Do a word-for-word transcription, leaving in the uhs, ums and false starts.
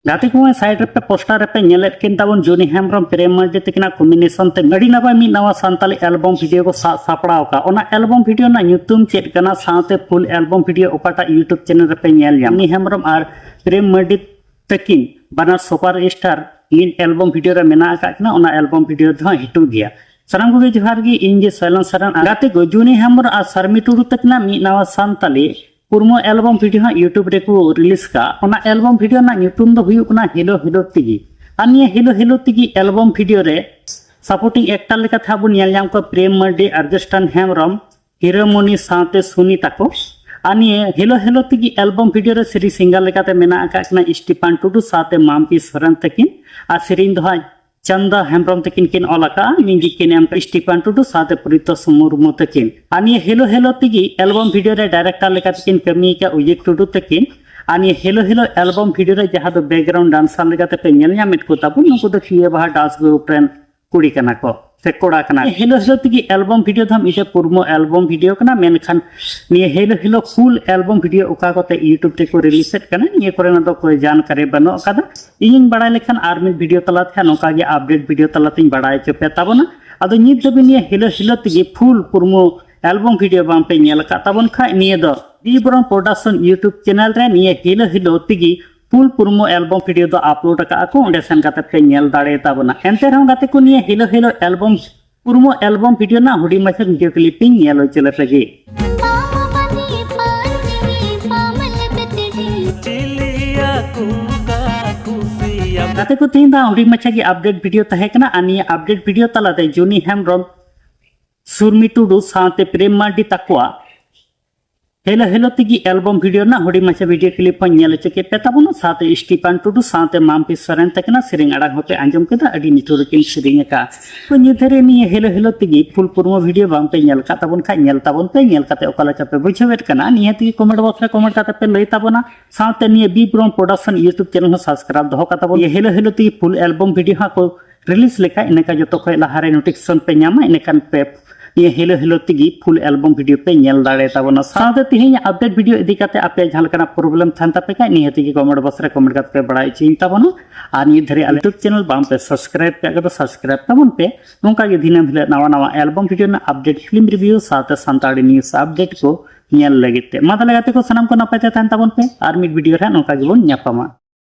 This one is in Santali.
ᱜᱟᱛᱮ ᱠᱚ, ᱥᱟᱭᱤᱰ ᱨᱮᱯᱮ ᱯᱳᱥᱴᱟᱨ ᱨᱮᱯᱮ ᱧᱮᱞᱮᱫ ᱠᱤᱱ ᱛᱟᱵᱚᱱ ᱡᱩᱱᱤ ᱦᱮᱢᱵᱨᱚᱢ, ᱯᱨᱮᱢ ᱢᱟᱨᱰᱤ ᱛᱟᱹᱠᱤᱱᱟᱜ ᱠᱚᱢᱵᱤᱱᱮᱥᱚᱱ ᱛᱮ ᱟᱹᱰᱤ ᱱᱟᱯᱟᱭ ᱢᱤᱫ ᱱᱟᱣᱟ ᱥᱟᱱᱛᱟᱞᱤ ᱮᱞᱵᱚᱢ ᱵᱷᱤᱰᱤᱭᱳ ᱠᱚ ᱥᱟᱵ ᱥᱟᱯᱲᱟᱣ ᱟᱠᱟᱫ᱾ ᱚᱱᱟ ᱮᱞᱵᱚᱢ ᱵᱷᱤᱰᱤᱭᱳ ᱨᱮᱱᱟᱜ ᱧᱩᱛᱩᱢ ᱪᱮᱫ ᱠᱟᱱᱟ, ᱥᱟᱶᱛᱮ ᱯᱷᱩᱞ ᱮᱞᱵᱚᱢ ᱵᱷᱤᱰᱤᱭᱳ ᱚᱠᱟᱴᱟᱜ YouTube ᱪᱮᱱᱮᱞ ᱨᱮᱯᱮ ᱧᱮᱞ ᱧᱟᱢᱟ? ᱡᱩᱱᱤ ᱦᱮᱢᱵᱨᱚᱢ ᱟᱨ ᱯᱨᱮᱢ ᱢᱟᱨᱰᱤ ᱛᱟᱹᱠᱤᱱ ᱵᱟᱱᱟᱨ ᱥᱩᱯᱟᱨ ᱥᱴᱟᱨ ᱢᱤᱫ ᱮᱞᱵᱚᱢ ᱵᱷᱤᱰᱤᱭᱳ ᱨᱮ ᱢᱮᱱᱟᱜ ᱟᱠᱟᱫ ᱠᱤᱱᱟ, ᱚᱱᱟ ᱮᱞᱵᱚᱢ ᱵᱷᱤᱰᱤᱭᱳ ᱫᱚ ᱦᱟᱸᱜ ᱦᱤᱡᱩᱜ ᱜᱮᱭᱟ᱾ ᱥᱟᱱᱟᱢ ᱠᱚᱜᱮ ᱡᱚᱦᱟᱨ ᱜᱮ, ᱤᱧ ᱜᱮ ᱥᱚᱭᱞᱚᱱ ᱥᱚᱨᱮᱱ᱾ ᱟᱨ ᱜᱟᱛᱮ ᱠᱚ, ᱡᱩᱱᱤ ᱦᱮᱢᱵᱨᱚᱢ ᱟᱨ ᱥᱟᱨᱢᱤ ᱴᱩᱰᱩ ᱛᱟᱹᱠᱤᱱᱟᱜ ᱢᱤᱫ ᱱᱟᱣᱟ ᱥᱟᱱᱛᱟᱞᱤ ᱯᱩᱨᱢᱚ ᱮᱞᱵᱚᱢ ᱵᱷᱤᱰᱤᱭᱳ ᱦᱟᱸᱜ YouTube ᱨᱮᱠᱚ ᱨᱤᱞᱤᱡᱽ ᱠᱟᱜ᱾ ᱚᱱᱟ ᱮᱞᱵᱚᱢ ᱵᱷᱤᱰᱤᱭᱳ ᱨᱮᱱᱟᱜ ᱧᱩᱛᱩᱢ ᱫᱚ ᱦᱩᱭᱩᱜ ᱠᱟᱱᱟ ᱦᱮᱞᱳ ᱦᱮᱞᱳ ᱛᱤᱜᱤ᱾ ᱟᱨ ᱱᱤᱭᱟᱹ ᱦᱮᱞᱳ ᱦᱮᱞᱳ ᱛᱤᱜᱤ ᱮᱞᱵᱚᱢ ᱵᱷᱤᱰᱤᱭᱳ ᱨᱮ ᱥᱟᱯᱳᱨᱴᱤᱝ ᱮᱠᱴᱟᱨ ᱞᱮᱠᱟᱛᱮ ᱦᱟᱸᱜ ᱵᱚᱱ ᱧᱮᱞ ᱧᱟᱢ ᱠᱚᱣᱟ ᱯᱨᱮᱢ ᱢᱟᱨᱰᱤ, ᱟᱨᱡᱚᱥᱴᱟᱱ ᱦᱮᱢᱵᱨᱚᱢ, ᱦᱤᱨᱟᱹᱢᱚᱱᱤ ᱥᱟᱶᱛᱮ ᱥᱩᱱᱤ ᱛᱟᱠᱚ᱾ ᱟᱨ ᱱᱤᱭᱟᱹ ᱦᱮᱞᱳ ᱦᱮᱞᱳ ᱛᱤᱜᱤ ᱮᱞᱵᱚᱢ ᱵᱷᱤᱰᱤᱭᱳ ᱨᱮ ᱥᱮᱨᱮᱧ ᱥᱤᱝᱜᱟᱨ ᱞᱮᱠᱟᱛᱮ ᱢᱮᱱᱟᱜ ᱟᱠᱟᱫ ᱠᱤᱱᱟ ᱥᱴᱤᱯᱷᱟᱱ ᱴᱩᱰᱩ ᱥᱟᱶᱛᱮ ᱢᱟᱢᱯᱤ ᱥᱚᱨᱮᱱ ᱛᱟᱹᱠᱤᱱ᱾ ᱟᱨ ᱥᱮᱨᱮᱧ ᱫᱚ ᱦᱟᱸᱜ ᱪᱟᱱᱫᱟ ᱦᱮᱢᱵᱨᱚᱢ ᱛᱟᱹᱠᱤᱱ ᱠᱤᱱ ᱚᱞ ᱟᱠᱟᱫᱼᱟ, ᱢᱤᱣᱡᱤᱠ ᱠᱤᱱ ᱮᱢ ᱟᱠᱟᱫ ᱥᱴᱤᱯᱷᱟᱱ ᱴᱩᱰᱩ ᱥᱟᱶᱛᱮ ᱯᱨᱤᱛᱚᱥ ᱢᱩᱨᱢᱩ ᱛᱟᱹᱠᱤᱱ᱾ ᱟᱨ ᱱᱤᱭᱟᱹ ᱦᱮᱞᱳ ᱦᱮᱞᱳ ᱛᱤᱜᱤ ᱮᱞᱵᱚᱢ ᱵᱷᱤᱰᱤᱭᱳ ᱨᱮ ᱰᱟᱭᱨᱮᱠᱴᱟᱨ ᱞᱮᱠᱟᱛᱮ ᱠᱤᱱ ᱠᱟᱹᱢᱤ ᱟᱠᱟᱫ ᱩᱭᱤᱠ ᱴᱩᱰᱩ ᱛᱟᱹᱠᱤᱱ᱾ ᱟᱨ ᱱᱤᱭᱟᱹ ᱦᱮᱞᱳ ᱦᱮᱞᱳ ᱮᱞᱵᱚᱢ ᱵᱷᱤᱰᱤᱭᱳ ᱨᱮ ᱡᱟᱦᱟᱸ ᱫᱚ ᱵᱮᱠᱜᱨᱟᱣᱩᱱᱰ ᱰᱟᱱᱥᱟᱨ ᱞᱮᱠᱟᱛᱮ ᱯᱮ ᱧᱮᱞ ᱧᱟᱢᱮᱫ ᱠᱚ ᱛᱟᱵᱚᱱ, ᱱᱩᱠᱩ ᱫᱚ ᱠᱤᱭᱟᱹ ᱵᱟᱦᱟ ᱰᱟᱱᱥ ᱜᱨᱩᱯ ᱨᱮᱱ ᱠᱩᱲᱤ ᱠᱟᱱᱟ ᱠᱚ ᱥᱮ ᱠᱚᱲᱟ ᱠᱟᱱᱟ᱾ ᱦᱮᱞᱳ ᱦᱮᱞᱳ ᱛᱤᱜᱤ ᱮᱞᱵᱚᱢ ᱵᱷᱤᱰᱤᱭᱳ ᱫᱚ ᱢᱤᱫᱴᱮᱡ ᱯᱩᱨᱢᱚ ᱮᱞᱵᱚᱢ ᱵᱷᱤᱰᱤᱭᱳ ᱠᱟᱱᱟ, ᱢᱮᱱᱠᱷᱟᱱ ᱱᱤᱭᱟᱹ ᱦᱮᱞᱳ ᱦᱮᱞᱳ ᱯᱷᱩᱞ ᱮᱞᱵᱚᱢ ᱵᱷᱤᱰᱤᱭᱳ ᱚᱠᱟ ᱠᱚᱛᱮ YouTube ᱨᱮᱠᱚ ᱨᱤᱞᱤᱡᱮᱫ ᱠᱟᱱᱟ, ᱱᱤᱭᱟᱹ ᱠᱚᱨᱮᱱᱟᱜ ᱫᱚ ᱠᱳᱭ ᱡᱟᱱᱠᱟᱨᱤ ᱵᱟᱹᱱᱩᱜ ᱟᱠᱟᱫᱟ᱾ ᱤᱧᱤᱧ ᱵᱟᱲᱟᱭ ᱞᱮᱠᱷᱟᱱ ᱟᱨ ᱢᱤᱫ ᱵᱷᱤᱰᱤᱭᱳ ᱛᱟᱞᱟᱛᱮ ᱦᱟᱸᱜ ᱱᱚᱝᱠᱟ ᱜᱮ ᱟᱯᱰᱮᱴ ᱵᱷᱤᱰᱤᱭᱳ ᱛᱟᱞᱟᱛᱮᱧ ᱵᱟᱲᱟᱭ ᱦᱚᱪᱚ ᱯᱮ ᱛᱟᱵᱚᱱᱟ᱾ ᱟᱫᱚ ᱱᱤᱛ ᱫᱷᱟᱹᱵᱤᱡ ᱱᱤᱭᱟᱹ ᱦᱮᱞᱳ ᱦᱮᱞᱳ ᱛᱤᱜᱤ ᱯᱷᱩᱞ ᱯᱩᱨᱢᱚ ᱮᱞᱵᱚᱢ ᱵᱷᱤᱰᱤᱭᱳ ᱵᱟᱝ ᱯᱮ ᱧᱮᱞ ᱟᱠᱟᱫ ᱛᱟᱵᱚᱱ ᱠᱷᱟᱡ, ᱱᱤᱭᱟᱹ ᱫᱚ ᱵᱤᱵᱨᱚᱢ ᱯᱨᱚᱰᱟᱠᱥᱚᱱ YouTube ᱪᱮᱱᱮᱞ ᱨᱮ ᱱᱤᱭᱟᱹ ᱦᱮᱞᱳ ᱦᱮᱞᱳ ᱛᱤᱜᱤ ᱯᱷᱩᱞ ᱯᱩᱨᱢᱚ ᱮᱞᱵᱚᱢ ᱵᱷᱤᱰᱤᱭᱳ ᱫᱚ ᱟᱯᱞᱳᱰ ᱟᱠᱟᱫᱼᱟ ᱠᱚ, ᱚᱸᱰᱮ ᱥᱮᱱ ᱠᱟᱛᱮ ᱯᱮ ᱧᱮᱞ ᱫᱟᱲᱮᱭᱟᱛᱟ ᱵᱚᱱᱟ᱾ ᱮᱱᱛᱮ ᱨᱮᱦᱚᱸ ᱜᱟᱛᱮ ᱠᱚ, ᱱᱤᱭᱟᱹ ᱦᱮᱞᱳ ᱦᱮᱞᱳ ᱮᱞᱵᱚᱢ ᱯᱩᱨᱢᱚ ᱮᱞᱵᱚᱢ ᱵᱷᱤᱰᱤᱭᱳ ᱨᱮᱱᱟᱜ ᱦᱩᱰᱤᱧ ᱢᱟᱪᱷᱟ ᱵᱷᱤᱰᱤᱭᱳ ᱠᱞᱤᱯ ᱤᱧ ᱧᱮᱞ ᱦᱚᱪᱚ ᱞᱮᱯᱮ ᱜᱮ᱾ ᱜᱟᱛᱮ ᱠᱚ, ᱛᱮᱦᱮᱧ ᱫᱚ ᱦᱩᱰᱤᱧ ᱢᱟᱪᱷᱟ ᱜᱮ ᱟᱯᱰᱮᱴ ᱵᱷᱤᱰᱤᱭᱳ ᱛᱟᱦᱮᱸ ᱠᱟᱱᱟ᱾ ᱟᱨ ᱱᱤᱭᱟᱹ ᱟᱯᱰᱮᱴ ᱵᱷᱤᱰᱤᱭᱳ ᱛᱟᱞᱟᱛᱮ ᱡᱩᱱᱤ ᱦᱮᱢᱵᱨᱚᱢ, ᱥᱩᱨᱢᱤ ᱴᱩᱰᱩ ᱥᱟᱶᱛᱮ ᱯᱨᱮᱢ ᱢᱟᱨᱰᱤ ᱛᱟᱠᱚᱣᱟᱜ ᱦᱮᱞᱳ ᱦᱮᱞᱳ ᱛᱤᱜᱤ ᱮᱞᱵᱚᱢ ᱵᱷᱤᱰᱤᱭᱳ ᱨᱮᱱᱟᱜ ᱦᱩᱰᱤᱧ ᱢᱟᱪᱷᱟ ᱵᱷᱤᱰᱤᱭᱳ ᱠᱞᱤᱯ ᱦᱚᱸ ᱧᱮᱞ ᱦᱚᱪᱚ ᱠᱮᱫ ᱯᱮ ᱛᱟᱵᱚᱱᱟ, ᱥᱟᱶᱛᱮ ᱥᱴᱤᱯᱷᱟᱱ ᱴᱩᱰᱩ ᱥᱟᱶᱛᱮ ᱢᱟᱢᱯᱤ ᱥᱚᱨᱮᱱ ᱛᱟᱹᱠᱤᱱᱟᱜ ᱥᱮᱨᱮᱧ ᱟᱲᱟᱝ ᱦᱚᱸᱯᱮ ᱟᱸᱡᱚᱢ ᱠᱮᱫᱟ, ᱟᱹᱰᱤ ᱱᱤᱴᱷᱩᱨ ᱨᱮᱠᱤᱱ ᱥᱮᱨᱮᱧ ᱟᱠᱟᱫᱼᱟ᱾ ᱛᱚ ᱱᱤᱛ ᱫᱷᱟᱹᱨᱤᱡ ᱱᱤᱭᱟᱹ ᱦᱮᱞᱳ ᱦᱮᱞᱳ ᱛᱤᱜᱤ ᱯᱷᱩᱞ ᱯᱩᱨᱢᱚ ᱵᱷᱤᱰᱤᱭᱳ ᱵᱟᱝ ᱯᱮ ᱧᱮᱞ ᱟᱠᱟᱫ ᱛᱟᱵᱚᱱ ᱠᱷᱟᱡ, ᱧᱮᱞ ᱛᱟᱵᱚᱱ ᱯᱮ, ᱧᱮᱞ ᱠᱟᱛᱮ ᱚᱠᱟ ᱞᱮᱠᱟ ᱯᱮ ᱵᱩᱡᱷᱟᱹᱣᱮᱫ ᱠᱟᱱᱟ, ᱱᱤᱦᱟᱹᱛ ᱜᱮ ᱠᱚᱢᱮᱱᱴ ᱵᱚᱠᱥ ᱨᱮ ᱠᱚᱢᱮᱱᱴ ᱠᱟᱛᱮ ᱯᱮ ᱞᱟᱹᱭ ᱛᱟᱵᱚᱱᱟ᱾ ᱥᱟᱶᱛᱮ ᱱᱤᱭᱟᱹ ᱵᱤ ᱵᱨᱚᱢ ᱯᱨᱚᱰᱟᱠᱥᱚᱱ YouTube ᱪᱮᱱᱮᱞ ᱦᱚᱸ ᱥᱟᱵᱥᱠᱨᱟᱭᱤᱵ ᱫᱚᱦᱚ ᱠᱟᱜ ᱛᱟᱵᱚᱱ᱾ ᱱᱤᱭᱟᱹ ᱦᱮᱞᱳ ᱦᱮᱞᱳ ᱛᱤᱜᱤ ᱯᱷᱩᱞ ᱮᱞᱵᱚᱢ ᱵᱷᱤᱰᱤᱭᱳ ᱦᱟᱸᱜ ᱠᱚ ᱨᱤᱞᱤᱡᱽ ᱞᱮᱠᱷᱟᱡ, ᱤᱱᱟᱹ ᱠᱷᱟᱡ ᱡᱚᱛᱚ ᱠᱷᱚᱡ ᱞᱟᱦᱟᱨᱮ ᱱᱳᱴᱤᱯᱷᱤᱠᱮᱥᱚᱱ ᱯᱮ ᱧᱟᱢᱟ, ᱤᱱᱟᱹ ᱠᱷᱟᱱ ᱯᱮ ᱱᱤᱭᱟᱹ ᱦᱮᱞᱳ ᱦᱮᱞᱳ ᱛᱮᱜᱮ ᱯᱷᱩᱞ ᱮᱞᱵᱟᱢ ᱵᱷᱤᱰᱤᱭᱳ ᱯᱮ ᱧᱮᱞ ᱫᱟᱲᱮ ᱛᱟᱵᱚᱱᱟ᱾ ᱥᱟᱶᱛᱮ ᱛᱮᱦᱮᱧ ᱟᱯᱰᱮᱴ ᱵᱷᱤᱰᱤᱭᱳ ᱤᱫᱤ ᱠᱟᱛᱮ ᱟᱯᱮᱭᱟᱜ ᱡᱟᱦᱟᱸ ᱞᱮᱠᱟᱱᱟᱜ ᱯᱨᱚᱵᱞᱮᱢ ᱛᱟᱦᱮᱱ ᱛᱟᱯᱮ ᱠᱷᱟᱡ, ᱱᱤᱦᱟᱹᱛ ᱜᱮ ᱠᱚᱢᱮᱱᱴ ᱵᱚᱠᱥ ᱨᱮ ᱠᱚᱢᱮᱱᱴ ᱠᱟᱛᱮ ᱯᱮ ᱵᱟᱲᱟᱭ ᱦᱚᱪᱚᱭᱤᱧ ᱛᱟᱵᱚᱱᱟ᱾ ᱟᱨ ᱱᱤᱛ ᱫᱷᱟᱹᱨᱤᱡ ᱟᱞᱮ YouTube ᱪᱮᱱᱮᱞ ᱵᱟᱝ ᱯᱮ ᱥᱟᱵᱥᱠᱨᱟᱭᱤᱵ ᱠᱟᱜ ᱠᱷᱟᱡ ᱫᱚ ᱥᱟᱵᱥᱠᱨᱟᱭᱤᱵ ᱛᱟᱵᱚᱱ ᱯᱮ, ᱱᱚᱝᱠᱟ ᱜᱮ ᱫᱤᱱᱟᱹᱢ ᱦᱤᱞᱳᱜ ᱱᱟᱣᱟ ᱱᱟᱣᱟ ᱮᱞᱵᱟᱢ ᱵᱷᱤᱰᱤᱭᱳ ᱨᱮᱱᱟᱜ ᱟᱯᱰᱮᱴ, ᱯᱷᱤᱞᱢ ᱨᱤᱵᱷᱤᱭᱩ ᱥᱟᱶᱛᱮ ᱥᱟᱱᱛᱟᱲᱤ ᱱᱤᱭᱩᱡᱽ ᱟᱯᱰᱮᱴ ᱠᱚ ᱧᱮᱞ ᱞᱟᱹᱜᱤᱫ ᱛᱮ᱾ ᱢᱟ ᱛᱟᱦᱚᱞᱮ ᱜᱟᱛᱮ ᱠᱚ, ᱥᱟᱱᱟᱢ ᱠᱚ ᱱᱟᱯᱟᱭ ᱛᱮ ᱛᱟᱦᱮᱱ ᱛᱟᱵᱚᱱ ᱯᱮ, ᱟᱨ ᱢᱤᱫ ᱵᱷᱤᱰᱤᱭᱳ ᱨᱮ ᱱᱚᱝᱠᱟ ᱜᱮᱵᱚᱱ ᱧᱟᱯᱟᱢᱟ᱾